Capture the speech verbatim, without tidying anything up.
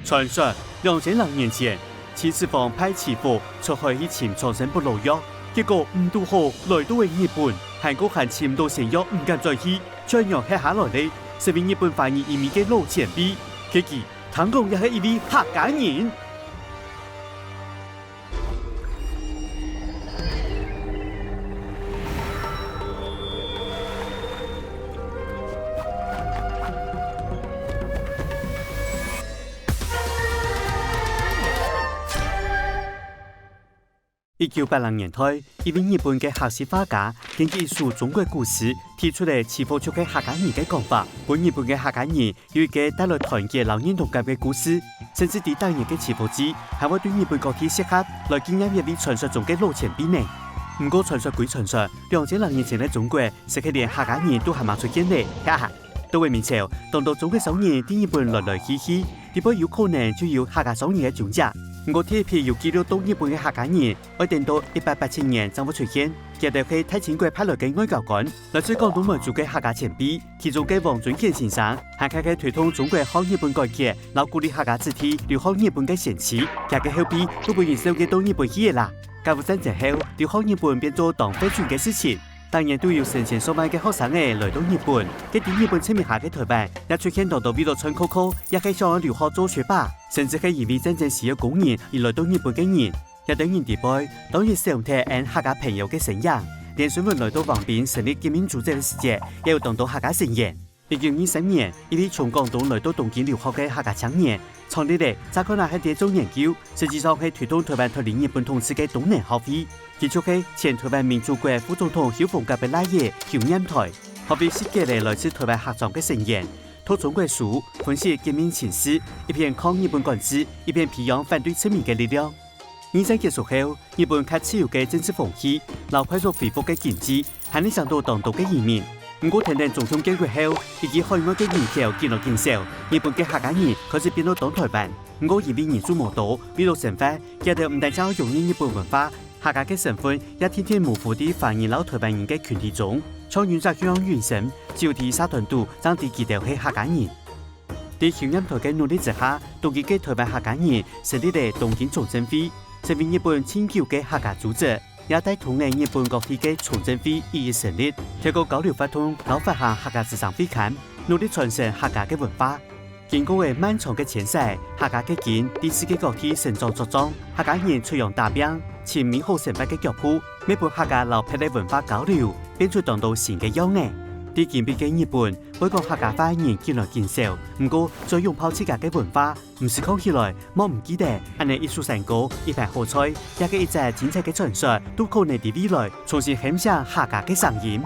傳說，兩千零年前，秦始皇派徐福出海去尋長生不老藥，結果毋堵好來到了日本，還過還尋毋到仙藥毋敢轉去，就恁樣歇下來了，成為日本華人移民个老前輩。結果，聽講也係一位客家人。 一九八零年代，一位日本个客事畫家根據一首中國古詩，提出了徐福就係客家人个講法，分日本个客家人有一個帶來團結摎認同感个故事。甚至在當日个徐福記，還會對日本各地集合來紀念這位傳說中个老前輩呢。毋過傳說歸傳說，兩千零年前个中國，實在連客家人都還吂出現呢，哈哈。到了明朝，當多中國商人對日本來來去去，裡背有可能就有客家商人个蹤跡。毋過第一批有記錄到日本个客家人， 愛等到一八八七年正會出現。佢兜係大清國派來个外交官，來自廣東梅州个客家前輩，其中个黃遵顯先生，還開始推動中國學日本改革，摎鼓勵客家子弟留學日本个先驅。佢个後輩都分人送佢到日本去了啦。甲午戰爭後，留學日本變做當費錢个事情。逐年都有成千上萬个學生仔來到日本，該在日本殖民下个臺灣，也出現當多為了賺苦苦，也係想愛留學做學霸，甚至係因為戰爭需要工人而來到日本个人。 這兜人裡背，當然少忒𠊎客家朋友个身影。連孫文來到橫濱成立革命組織个時節，也有當多客家成員。一九二三年，一位從廣東來到東京留學个客家青年，創立了查看啊係在做研究，實際上係推動臺灣脫離日本統治个東南學會。佢就係前臺灣民主國副總統邱逢甲个倈仔邱念台。學會集結了來自臺灣客莊个成員，讀中國書，分析革命情勢，一片抗日本管制，一片培養反對殖民个力量。 二戰結束後，日本較自由个政治風氣，摎快速恢復个經濟，還係請到當多个移民。毋過，跈等總統建國後，以及海外个人口緊來緊少，日本个客家人開始變到當臺灣。毋過，因為人數無多，為了生活，佢兜毋單淨愛融入日本文化，客家个身份也定定模糊在華人摎臺灣人个群體中。像原則向永生，只有在社團肚正知佢兜係客家人。 在邱念台个努力之下，東京个臺灣客家人成立了東京崇正會，成為日本盡久个客家組織，也帶動了日本各地个崇正會一一成立，透過交流活動摎發行客家之聲會刊，努力傳承客家个文化。經過了漫長个遷徙，客家个根在世界各地生長茁壯，客家人出洋打拚，尋美好生活个腳步，乜分客家摎別个文化交流，變出當多新个樣仔。在今晡个日本， 會講客家話人緊來緊少，毋過最擁抱自家个文化，毋使講起來，莫毋記得，恁仔一首山歌、一盤好菜，也係一隻精彩个傳說，都可能在未來重新喊醒客家个聲音。